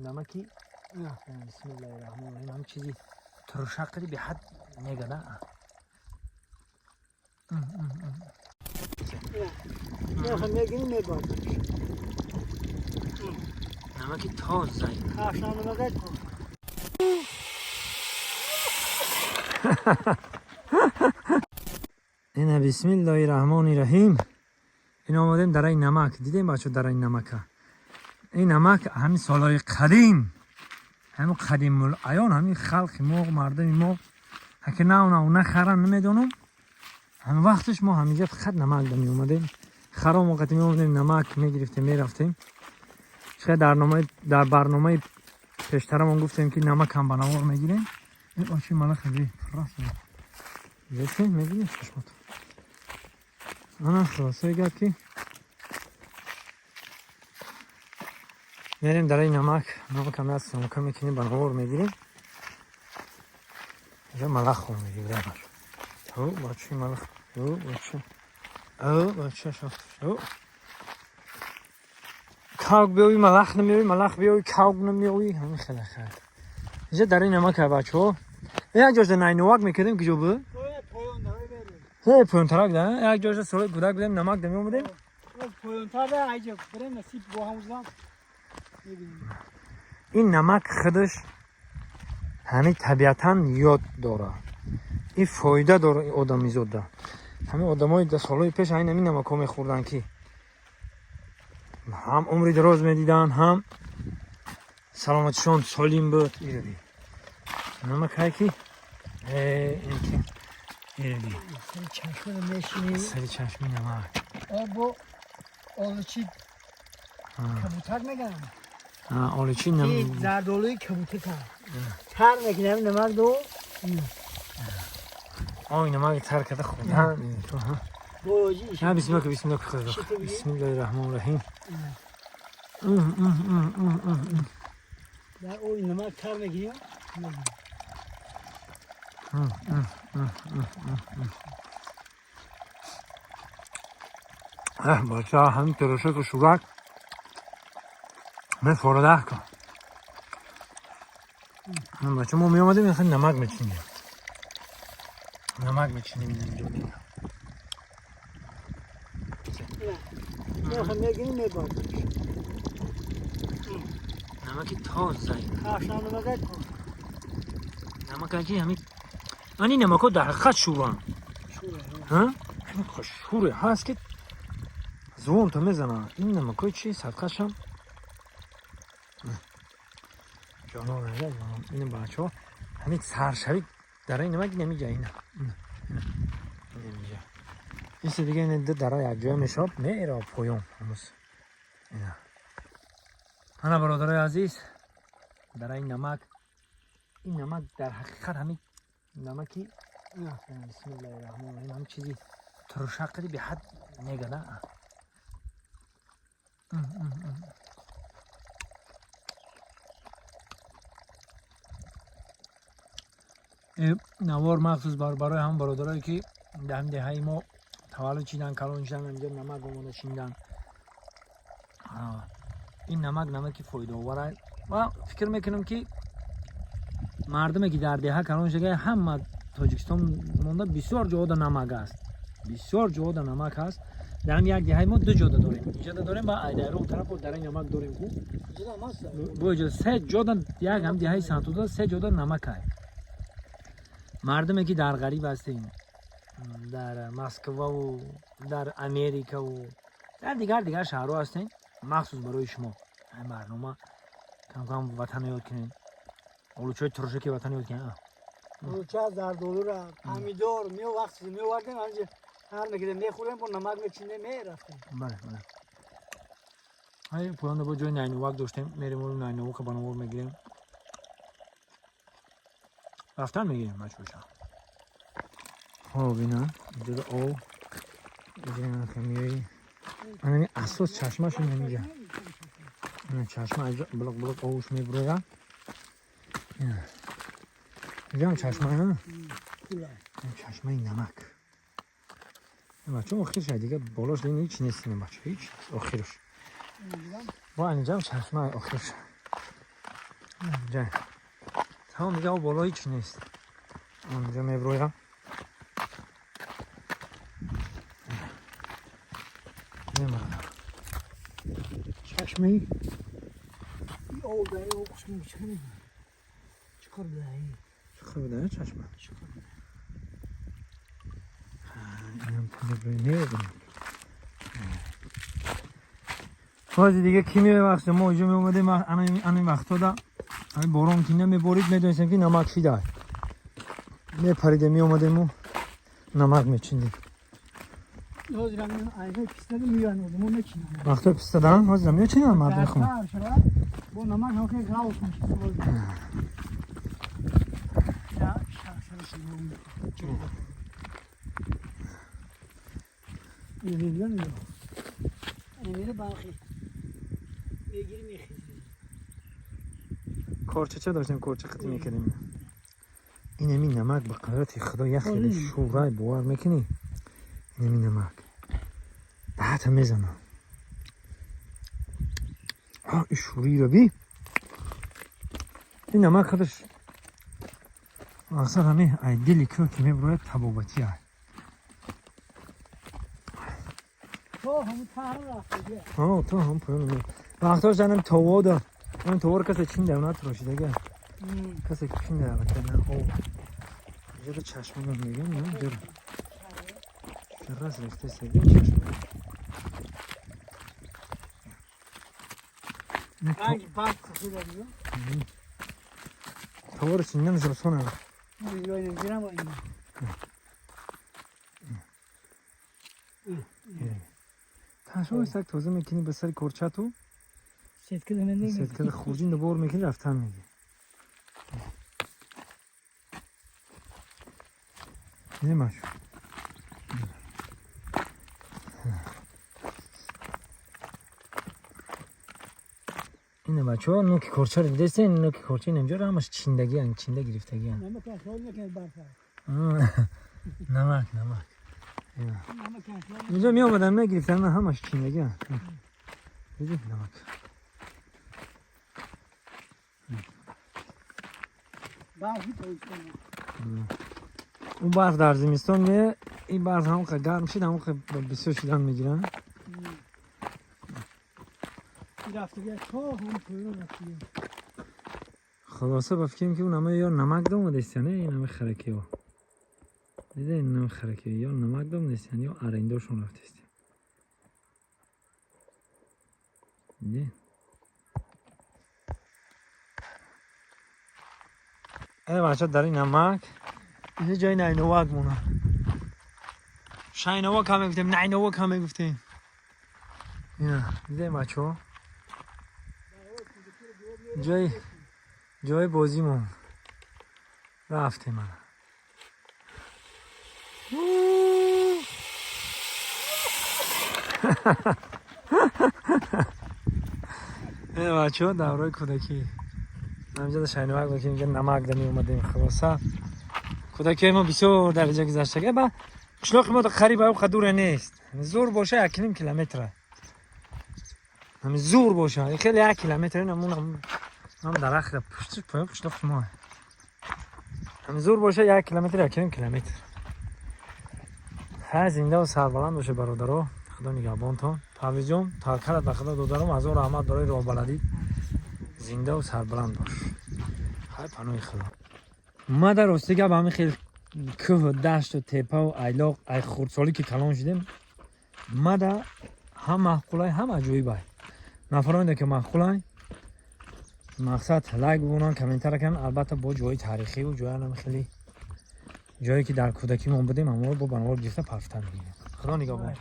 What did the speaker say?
Намаки, бисмиллаҳи раҳмони раҳим, ҳам чизи туршақри беҳад мегада. Мегирим, мебард. Намаки тоза. Кашан намакай тоз. Ина, бисмиллаҳи раҳмони раҳим, ин омадем дараи намак. Дидем, бачо, дараи намака. Ин намак ҳамин солҳои қадим, ҳамин қадимулаён, ҳамин халқи мо, мардуми мо, ҳаки нав нав нахаран, намедонам, ҳамин вақташ мо ҳаминҷа фақат намак да меомадем. Харом вақте меомадем, намак мегирифтем, мерафтем. Чиқадр дар барномаи пештарамон гуфтем, ки намакам ба навор мегирем. Ин очи малаха би раст бесен мебинӣ чашмот. Ана, хулосаи гап, ки мерем дараи намак, намакам як съёмка мекунем, ба навор мегирем. Инҷа малах хом мегирем. О, бачаи малах, о, бача, о, бача, о, кавк биёви, малах намеёви, малах биёви, кавк намеёви. Ҳамин хеле хел инҷа дараи намака, бачаҳо. Як ҷошда найнувак мекардем, киҷо буд? Ҳе, поёнтарак да як ҷошда соли кӯдак будем, намак да меомадем. Поёнтар да айҷа бирем, насиб бо ҳамузам мебинем. Ин намак худаш ҳамин табиатан ёд дора, ин фоида дора одамизода. Ҳамин одамои да солҳои пеш ҳамин ҳамин намакҳо мехӯрданд, ки ҳам умри дароз медиданд, ҳам саломатишон солим буд. Иради намакае ки ин ки иради. Сари чашма мешинӣ. Сари чашми намак. Обу олучи кабутар мегӯям. Оличи. Ки зардолуи кабутар тар мекунем, намак ду. Ой, намаки тар карда хӯрдан. Боҷи. На, бисмилла, бисмилла, бисмиллаҳи раҳмони раҳим. Дар ои намак тар мекунем. Бача, ҳамин туршаку шурак мефородаҳ кун. Бача, мо меомадем, хеле намак мечинем, намак мечинем инҷо. Мегирим, мебард. Намаки тоза. Кашан намакай тоз. Намака ки ҳамин ани намакҳо дар ҳақиқат шӯранд. Ҳамин шӯре ҳаст, ки зувонто мезанад. Ин намакҳои чи садқашам ҷонон, ҷонон. Ин бачаҳо, ҳамин саршавӣ дараи намак инамиҷа, ина инамиҷа. Исе дига ин ду дара якҷоя мешавад, мера поён ҳамуз. Ина, ана, бародарои азиз, дараи намак. Ин намак дар ҳақиқат ҳамин намаки, бисмиллаҳи раҳмони раҳим, ҳамин чизи туршақри беҳад мегада. Навор махсус барои ҳам бародарое, ки дар ҳамин деҳаи мо таваллуд шидан, калон шидан, инҷо намак омода шиндан. Ин намак намаки фоидаовар аст ва фикр мекунам, ки мардуме, ки дар деҳа калон шуда, ҳама Тоҷикистон монда, бисёр ҷоҳода намак аст, бисёр ҷоҳода намак ҳаст. Дар ҳам як деҳаи мо ду ҷода дорем, инҷода дорем ва айдайрон тараф дараи намак дорем ку. Бо иҷо се ҷода, як ҳам деҳаи Сантуда се ҷода намак ай. Мардуме, ки дар ғариб ҳастем, дар Москваву дар Америкаву дар дигар дигар шаҳрҳо ҳастем, махсус барои шумо ҳамин барнома. Камкам ватанро ёд кунем, олучои туршаки ватан ёд кунем. Олуча, зардолура, помидор мео вақт меовардем, ҳаминҷа ҳар мекардем, мехӯрем, бо намак мечиндем, мерафтем. Бале, ҳай, поёнда бо ҷои найнувак доштем, мерем, найнувака ба навор мегирем, рафтан мегирем, бачаҳоша. Хоб, ина инҷода об, инҷа меои, анами асос чашмашон ҳаминҷа. Ина чашма, инҷа булуқ булуқ овуш мебурояд. Инҷа ҳам чашма, чашмаи намак, бача. Охирш дига болош ҳеч нест, ина, бача, ҳеч нест охирш. Бо инҷам чашма охирш. Инҷа тамом, дига боло ҳеч нест. Онҷо меброям. Чашмаи об дар об қисм чиқар буда. Чиқар буда чашма. Чиқар буда. Инам мебинем. Бози дига ки мебахша, мо инҷо меомадем, ана вақтода ҳамин борон ки намеборид, медонистем, ки намак шида. Мепаридем, меомадему намак мечиндем. Ҳозир айна пистада меоянд, одамо мечинанд. Вақто пистадан ҳозирам мечинанд мардум хун. Дар шавад бо намак ҳам хеле ғалт мешавад. Я шаршара. Мебинем. Мебинем бархи. Мегири, мехезӣ. Корчача доштем, корча қатӣ мекардем. Инами намак ба қадрати Худо як хеле шӯрай, бовар мекунӣ? Инами намак даҳата мезанам. И шӯриро би. Ин намак худаш мақсад ҳами ай дили кӯҳ ки мебурояд, табобатӣ ай. То ҳамун таҳра рафтагӣ. То ҳам поён. Вақтош анам товода. Ан товор касе чинда, натрошидага. Касе чинда алакана об. Инҷо чашма мегӯям, на ҷур. Раз рехта сеги чашма. Ранги барф сафеда биё. Товор чиндан жосона. Ё гирам ин. Ташо сак тоза мекунӣ ба сари корчату. Сеткада мендем. Сеткада хурҷин бор мекунӣ, рафтан меги. Немашу. Ина бачаҳо, нуки корчаро дидестен, нуки корча инамҷоро ҳамаш чиндагиан, чинда гирифтагиан. Намак хол мекунад барфа. Намак, намак. Намак хол. Инҷо меомадан, мегирифтан, ҳамаш чиндагиан. Диди намак. Барфи Тоҷикистон. Он барф дар зимистон ме, ин барф ҳамон гарм шид, ҳамон бисёр шидан мегиранд. Рафтагӣ то ҳам поён рафтагӣ. Хулоса, ба фикрам, ки ӯ ё намак домадестиян, ин ҳами харакиҳо. Дида, ин ҳами харакиҳо ё намак домадестиян, ё арендошон рафтестиян. Диди? Э бача, дар ин намак инҷо ҷои найновак мона. Шайновак ҳам мегуфтем, найновак ҳам мегуфтем. Ина, дидем, бачаҳо? Ҷои бозимон. Рафтем ана. Э бачаҳо, давраи кӯдакӣ. Ҳамҷода шайновак буд, ки инҷо намак да меомадем. Хулоса, кӯдакиҳои мо бисёр дар инҷо гузаштага. Ба қишлоқи мо қариб ай дуре нест. Зур боша 1,5 километра. Ҳами зур боша, хеле 1 километр ам дарахт пушти поён қишлоқи мо. Ҳами зур боша 1 километр, 1,5 километр. Ҳа, зиндаву сарбаланд боша, бародаро. Худо нигаҳбонтон. Парвизҷон, таваккалат ба Худо додарам, ҳазор раҳмат барои роҳбаладӣ. Зиндаву сарбаланд бош. Хай, паноҳи Худо. Ма дар рости гап ҳамин хел кӯҳу дашту тепаву айлоқ, ай хурдсолӣ ки калон шудем, мада ҳам маъқулай, ҳам аҷоибай. Нафароне ки маъқулай, мақсад, лайк бимонанд, комментара кунанд. Албатта, бо ҷои таърихиву ҷоянам хеле ҷое ки дар кӯдакимон будем, ҳамонро бо банавор гирифта парфта мегирем. Худо нигаҳбон.